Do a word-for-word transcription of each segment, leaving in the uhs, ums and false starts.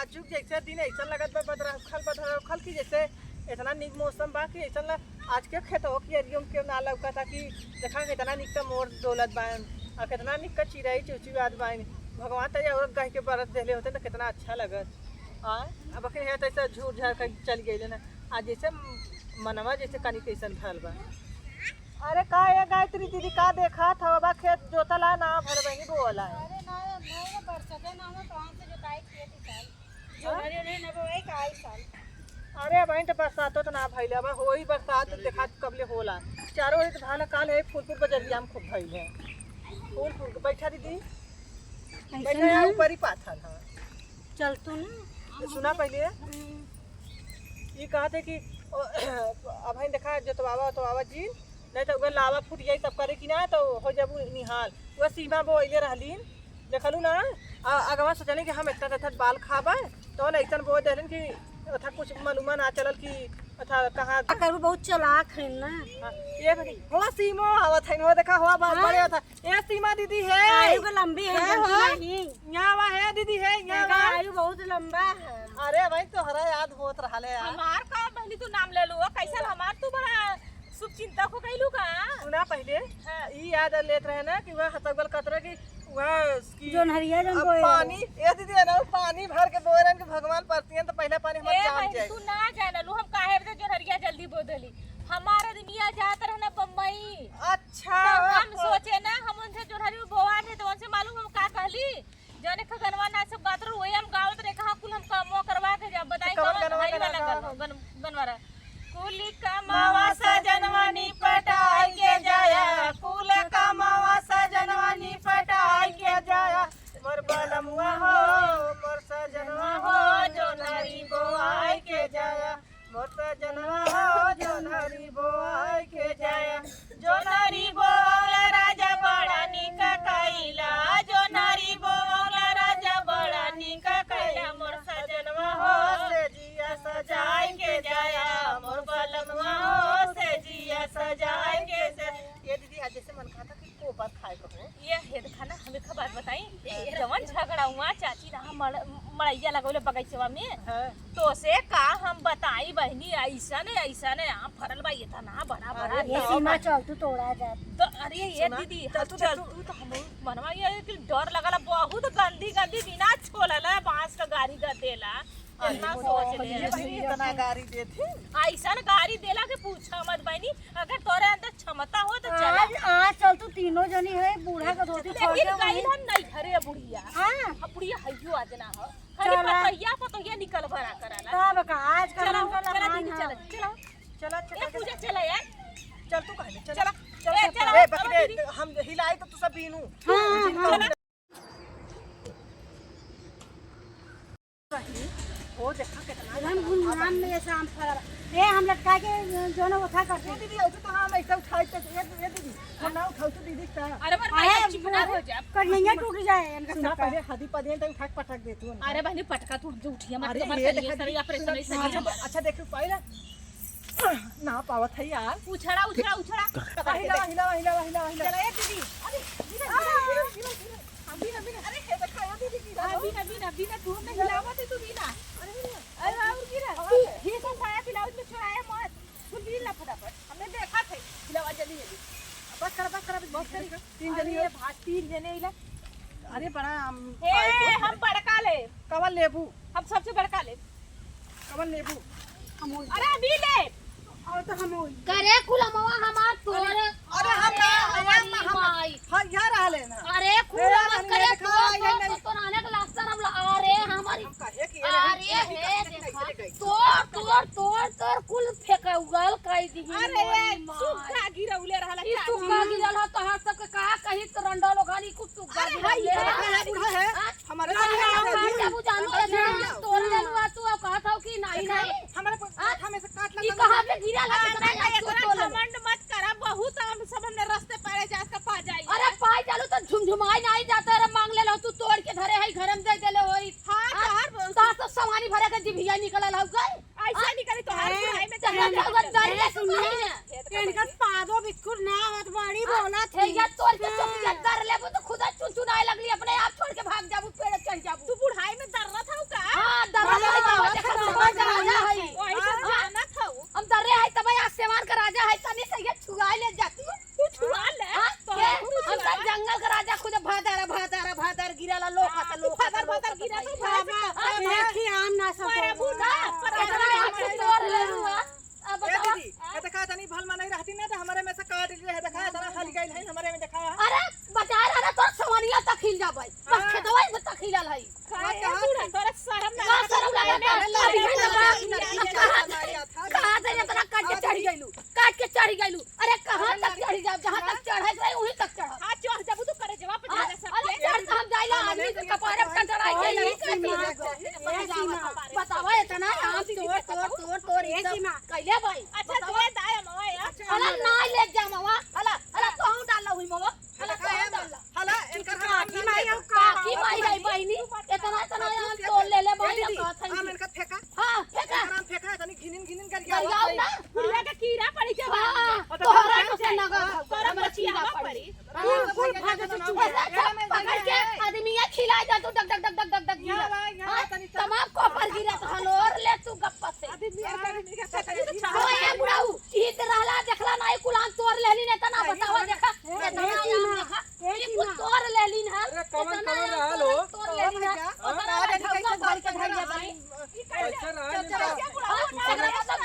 आजू के जैसे दिन ऐसा लगत बा, बदरखल, बदरखल की जैसे इतना नीक मौसम बा कि ऐसा ल-, आज के खेतवा की अरियो में केहू ना लौकता कि देखा कितना नीक त मोर डोलत बा, आ कितना नीक का चिड़ै चुचुआत बा। भगवान त औरत गाय के बरत देले होते त कितना अच्छा लगत। आ, अब अखिन है त ऐसा झूर झार कर चल गइले ना। आज जैसे मनवा जैसे कनी कैसन भरल बा। अरे का ए गायत्री दीदी, का देखा था बाबा, खेत जोतला ना भर बही बोला है। अरे ना, नहीं ना, बरसते ना हो, कहाँ से जोताई खेत ही साल। जो हाँ? भरे नहीं ना बोए का आई साल। अरे बहिन, तो बरसातो तो ना भइल, अब होई बरसात, देखा कबले होला। चारों ओर तो धान काल है, फूलपुर बजरिया में खूब भइल है, फूलपुर के। बैठा दीदी, ऐसे बैठा ना। है, ऊपर ही पाथर है। चल तू ना। तो सुना पहले, हम्म। ये कहते कि, ओ, अब हम देखा जोतवावा, जोतवावा जी, नहीं तो उहे लावा फूट जाई तब करे कि ना, तो हो जाबू निहाल। वह सीमा बोइले रहलीन, देखलू ना, आ, अगवा सोचनी कि हम इतना तथा बाल खाबा, तो ना ऐसन बोल देलन कि अथा कुछ मालूम ना चलल कि अथा कहाँ। आ, करू बहुत चालाक है ना। हाँ, ये बड़ी, हो सीमो आवत है, हो देखा, हो बाल हाँ। बड़े होता। ए सीमा दीदी है। आयु के लंबी है, है जनती हो? नहीं। यहाँ वा है दीदी है, यहाँ देखा, वा। आयु बहुत लंबा है। अरे भाई, तोहरा याद होत रहले यार। हमार का बहनी तू नाम ले लू, कैसन हमार तू बड़ा शुभ चिंतक हो गइलू का? सुना पहले, हाँ। ई याद लेत रहे ना कि वह हतगल कतरा की वह की जोनहरिया जन अब बोए पानी, रहे। ए दीदी है ना, वो पानी भर के बोए रहन कि भगवान परतियन तो पहला पानी हमार ए जाम बहनी, जाए। तू ना जान लू, हम काहे बदे जोनहरिया जल्दी बो देली। हमार आदमिया जात रहना बम्बई। अच्छा, तो हम ओहो। सोचे ना, हम उनसे जोनहरी बोआ थे, तो उनसे मालूम हम का कहली? जौने खगनवा ना सब गात रहो, वही हम गावत रहे, कहाँ कुल हम कमवा करवा के जा, बताई तो कवन कवन गनवा हरी वाला गावा गन-, हो? गन-, गनवा रहा। कुली कमवा सजनवा निपटाई के जाया, कुल कमवा सजनवा निपटाई के जाया, मोर बलमुआ हो, मोर सजनवा हो, जोनहरी बोआई के जाया, मोर सजनवा हो, जोनहरी बोआई के जाया, जोनहरी बोल राजा बड़ा निक कइला, जोनहरी बोल राजा बड़ा निक कइला, मोर सजनवा हो, से जिया सजाई के जाया, मोर बलमवा हो, से जिया सजाई के से। ये दीदी, आज जैसे मन खाता कि कोपर खाए को हो। ये हे देखा ना, हम एक बात बताई, ए, ए, जवन झगड़ा हुआ चाची ना, हम मड़-, मड़ैया लगौले बगैचवा में। हाँ। तो से का हम बताई बहिनी, ऐसन, ऐसन आम फरल बा, इतना बड़ा, बड़ा अरे, ये तो सीमा चल, तू तोड़ा जा। तो अरे, ये सुना, दीदी, चल हम तू, चल चल तू। तू तो हम मनवा ये कि डर लगला, बहुत गंदी, गंदी बिना छोलला बांस का गारी ग देला। अरे, इतना सोच ले। ये बहिनी इतना गारी देत ही। ऐसन गारी देला के पूछा मत बहिनी, अगर तोरे अंदर क्षमता हो तो चला। आज, आज चल तू तीनों जनी है, बूढ़ा का धोती लेकिन छोड़ के गई वहीं। हम नहीं घरे बुढ़िया। हाँ। अब बुढ़िया हइयो आज ना हो। खाली चला। पतोहिया, पतोहिया निकल भरा कराला। तब का, आज का चला, मन का चला लहान दीदी, है। चला, चला। चला, ए, चला, पूजा, चला। चला यार। चल तू कहले, चल। चला। चल, ए, चल, चला, ए, चला बकरे, दीदी। हम हिलाई तो तू सब बीनू। हाँ, हाँ, हाँ। चला। ओ, देखा कितना हम घुमघाम में ये शाम फरल। ए, हम लटका के जो ना उठा कर दे। दीदी, ऐसे तो हम ऐसे उठाई तो, ए, ए, दीदी, हम ना उठाऊ तो दीदी का। अरे, पर अरे, भाई, चुप ना हो जा। कन्हैया टूट जाए इनका सुना, सबका। पहले हदी पदियन तो उठा के पटक दे तू। अरे, बहनी, पटका तू जो उठिया मत, अरे, तुम्हारे ये करिए देखा सर, दीदी, या ऑपरेशन सुना, ऐसे अच्छा, नहीं अच्छा, अच्छा, देखो, पहले ना पावत है यार। उछड़ा, उछड़ा, उछड़ा। हिला, हिला, हिला, हिला, हिला। चला, ए, दीदी। अरे, दीदी, दीदी, दीदी, दीदी। अभी ना, अभी ना। अरे, हे देखा, यो दीदी गिरा अभी ना, अभी ना, अभी ना, तू हमने हिलावा दे, तू भी ना। अरे, अरे, अरे, और गिरा। तू ये सब साया ब्लाउज में चुराया मत। तू लीन ला फटाफट। हमने देखा थे। हिलावा जल्दी, जल्दी। बस कर, बस कर, अभी बस करी। तीन जने अरे, हो। भाग, तीन जने इला। अरे, बड़ा हम ए, पाए को। हम बड़का ले। कवन लेबू? हम सबसे बड़का ले। कवन लेबू? हम हो अरे, अभी ले। और तो हम हो। करे कुलमवा हमार तोर। अरे, हम ना, अरे, हम, हमारी हम, माई। हाँ, यहाँ रह लेना। अरे, ए, कुलमवा हम करे ये देखा, तोर, ये तोर, नहीं। तोर, तोर आने के लास्टर हम ला-, अरे, हमारी, हम कहे कि ये नहीं, अरे, ये नहीं, हे, नहीं, देखा। नहीं, नहीं। तोर, तोर, तोर, तोर कुल फेंका उगल काई दी अरे, हमारी ये माई। सुग्गा गिरौले रहला ई चाची। सुग्गा गिरल ह, तोहार सबके का कही, तो रंडा लोगन, ई कुछ सुग्गा अरे, गिरौले हाय, रहला। ये बूढ़ा है। हाँ? हमारे ना, साथ ना, में ना, है। ना, बुझानो है ना, ना, तोड़ ना। ले लुआ तू, अब कहत हौ कि नहीं, देखा, नहीं। हमारे प-, हाँ? हाथ में से काट ई लगा कहाँ ना। पे गिरा ला, अरे, कितना नहीं, लाख इतना तोड़ ले। घमंड मत करा, बहुत हम सब हमने रास्ते पारे जात का पा जाई। अरे, पाई चालू तो झुमझुमाई नहीं जाता, अरे, मांग ले लो, तू तोड़ के धरे है, घर में दे देले होई। हाँ, हाँ? तोहार ब-, तोहार तो सवानी भरे के जिभिया निकलल हौ गई। ऐसा हाँ? निकली तोहार ए, बुढ़ाई में चला जाओ, ए, दर ले सुनिए। सुनिए। इनका पादो बिल्कुल ना होत, बड़ी हाँ? बोलत ए, ही। या तोड़ के चुप, या हाँ। दर लेबू तो खुदा चुनचुनाए लगली, अपने आप छोड़ के भाग जाबू, पेड़ चढ़ जाबू। तू बुढ़ाई में दर्रत हौ का? हाँ, अब, अब, अब, देखी आम ना सब। अरे बूढ़ा, पर इतना आम तोड़ ले हुआ। अब ए बताओ। दीदी, ए देखा, तनी भल मनई रहती ना, तो हमरे में से काट ले, देखा, इतना हल गइल है, हमरे में देखा। अरे, बता रहा ना, तोर सवनिया तक हिल जाबै। बस हाँ। खेतवा में तक हिलल है। काहे बूढ़ा, तोरा शरम ना ना, लगता? शरम लगता। अरे, अभी लड़का तो बात लड़की नहीं लड़की करता। लड़का लड़का कहाँ से इतना काट के चढ़ गइलू? काट के चढ़ गइलू। अरे, कहाँ तक चढ़ जाब? जहाँ तक चढ़े के रहे, वहीं तक चढ़ब। हाँ, चढ़ जाबू तू करे जवाब हाँ, जा अरे, सकते। चढ़ तो हम जाइला, आदमी के कपारे पर टंटराई के नहीं ए सीमा, ए सीमा। बतावा, इतना आम तोड़, तोड़, तोड़, तोड़, ई ए सब सीमा। कैले भाई? अच्छा, बतावा। दे दाया मवा यार। अरे, ना ले जा मवा। हला, हला, कहूँ डाल हुई मवा। हला, हला, कहूँ डाल। हला, इनकर हम काकी माई हो का? काकी माई है बहिनी, इतना, इतना आम तोड़ ले ले ए बहिनी, दीदी, कहत है आम कि इनका फेंका। हाँ, फेंका। इनकर आम फेंका, तनी घिनिन, घिनिन कर गया। गरियाओ ना। बुढ़िया के कीड़ा पड़ी के हाँ, बाद। तोहरा तो से नगद हो, तोरा हमरा बचिया कीड़ा ना पड़ी। पड़ी। हाँ, फूल भाग से चुप। ऐसा सब पकड़ के आदमिया खिला जा तू, डग, डग, डग, डग, डग, डग, गिरा। यहाँ ला, यहाँ हाँ, तनी सा। तमाम कोपर गिरा तो हलोर ले तू गप्पा से। आदमी, आदमी के साथ हाँ, ए बुढ़ऊ, ई त रहला, देखला ना, ई कुल आम तोड़ लेली, नहीं त ना बतावा, देखा, ए, इतना ए, आम सीमा, देखा, ए, ई कुल सीमा। तोड़ लेली ना, अरे, कवन, इतना कवन आम रहल तोड़, हो? तोड़ लेली ना, भैया, ओतना हाँ? ढौका भर के धइले बाई। कैसे रहल इनका? तू सब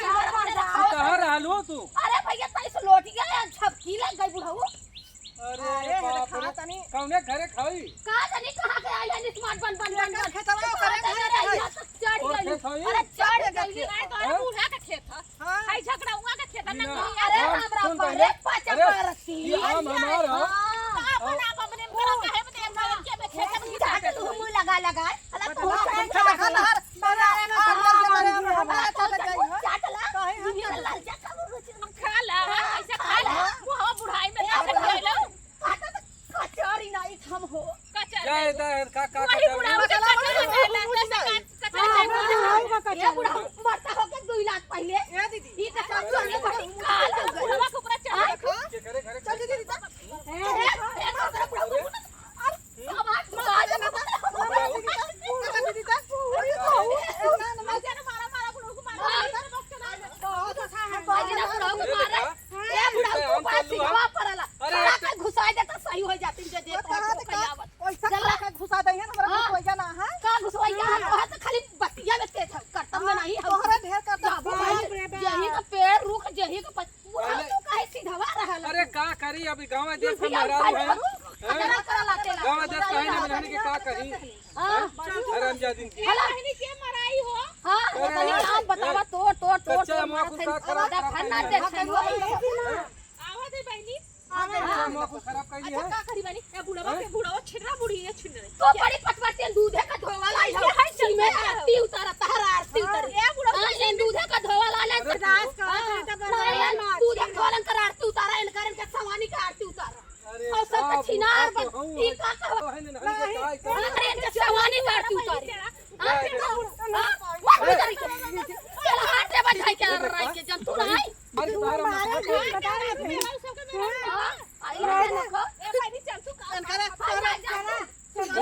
तू कहाँ रहल हो तू? अरे भैया, तैसे लौट गया, झपकी लग गई बुढ़ऊ। अरे अरे, बाप रे। खा तनी। कौने घरे खाई? का जानी कहाँ के आई है निस्मार्ट बन, बन, बन, बन। खेतवा करे कहाँ के आई है? चढ़ और गई। खेत है? अरे, चढ़ गई। अरे, तोरे हैं? बूढ़ा के खेत है। हाँ। है झगड़ा हुआ के खेत है, ना ना। कोई अरे, आम। हमरा सुन पहले। पहले पाचा अरे, पारती। ये आम हमार है। हाँ। तो अपन आप अपने में करो, काहे में देख रहे हैं कि हमें खेत में चाट तू मुंह लगा लगा। अरे, तो बताओ, हम हम क्या चाट करा? ला। खा ला, ऐसे खा ला। बुढ़ावा बुढ़ाई में ना खा लो। कचौरी नहीं हम हो। कचौरी। का, का, का वही कचौरी? बुढ़ावा के कचौरी ना, ना, ना, ना, कचौरी हाँ, नहीं। बुढ़ावा का ये कचौरी। बुढ़ावा मरता हो के दो लाख पहले। ए दीदी। ये कचौरी बड़ी काल हो गई। बुढ़ावा के ऊपर चढ़ा। हाँ? के करे, करे, चल दीदी, चल। ए, ए, ए, दूसरा बुढ़ावा। अरे, घुसाई देता सही हो जाती, जे देता है, तो कहीं आवत। पैसा चला। खा के घुसा दे, हमरा हाँ। कोई ना है। का घुसवैया है? हाँ। तोहर तो खाली बतिया में तेज है, करतब में हाँ, नहीं है। तोहरा ढेर करतब। बाबू भाई, बाप रे बाप। यही का पेड़, रुख, यही का पत-, बुढ़ऊ पहले तू काहे सीधवा रहल? अरे का करी, अभी गाँव देश में मेहरारू है। हैं? गाँव देश कहीं ना मिलने के का करी? हाँ। हैं? हरामजादी। हेलो। बहिनी के मराई हो? हाँ, अरे, तनी ए, नाम बतावा, ए, तोड़, तोड़, तोड़, कच्चा तोड़, अमवा मार कुल खाई। का खराब, आधा खराब फन्ना कइली है? देखा लो। हैं? आवा दे बहिनी। आवे हाँ। ना। माँ को खराब कर अच्छा, दिया है। का करी बानी? ए, बुढ़वा हैं? के, बुढ़वा छिनरा, बुढ़िया छिनरा। तो बड़ी पटपटियन दूधे का धोवा लाई हो। ये है सीमे छिनरा। आरती उतारा, तहरा आरती हाँ, उतारी। ए, बुढ़वा हाँ, छिनरा। इन दूधे का धोवा ला ले। अरे, रास का हाँ, है, तो हाँ, बड़ा इन माँ दूधे छिनरा। का धोवा ला, इनकर आरती उतारा, इनकर इनके सवानी का आरती उतारा। अरे, और सब बाप रे, छिनार बाप बन, रे, ई का कहवा? तो है ना, नहीं, नहीं, नहीं, नहीं, अरे, इनके सवानी का आरती उतारी। हाँ, हाँ, हाँ, अरे, हाँ, अरे, चल, हट रे, बजाई के, अरे, राई के, जब तू अरे, नहीं। अरे, तुम्हारा मालूम है, बता रहे थे। हाँ, आई है, देखो। ए, भाई, चल, तू का अनकरा, अनकरा, अनकरा। अब, अब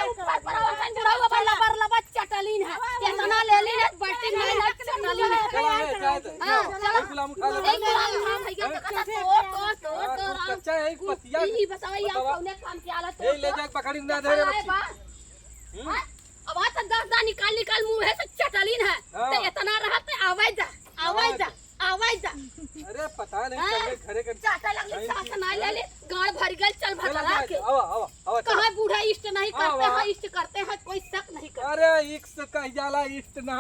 ऊपर पर आवत है, बुढ़ऊ, अब लबर, लबर चटलीन है। इतना ले लीन है, बल्टी में ना चटलीन है। चला, ए, जाए दे। हाँ, चला। एक गुलाम उठा ले। एक गुलाम उठा, भैया, हैं? तो कहता, तोड़, तोड़, तोड़, हाँ, तोड़, तू आम। कच्चा है, एक पतिया ई, ई बताओ, ई आम बतावा। कौने काम के आला, ए, तोड़, ले तोड़। जाके पकड़ी ना दे रे बच्ची। बा। हम्म। हाँ? अब आज तो दस दान निकाल, निकाल मुँह से चटलीन है। हाँ। तो इतना रहा तो आवे जा, आवे हाँ। जा, आवे जा। अरे पता नहीं हाँ। कौने घरे के चाटा लगली, कहीं सास की ना ले हाँ। ले, गाड़ भर गल, चल चला भतरा जा, के। आवा, आवा, आवा, चला। कहाँ बूढ़ा इष्ट नहीं आवा। करते हैं, इष्ट करते हैं, कोई शक नहीं करता। अरे इष्ट कह जाला, इष्ट ना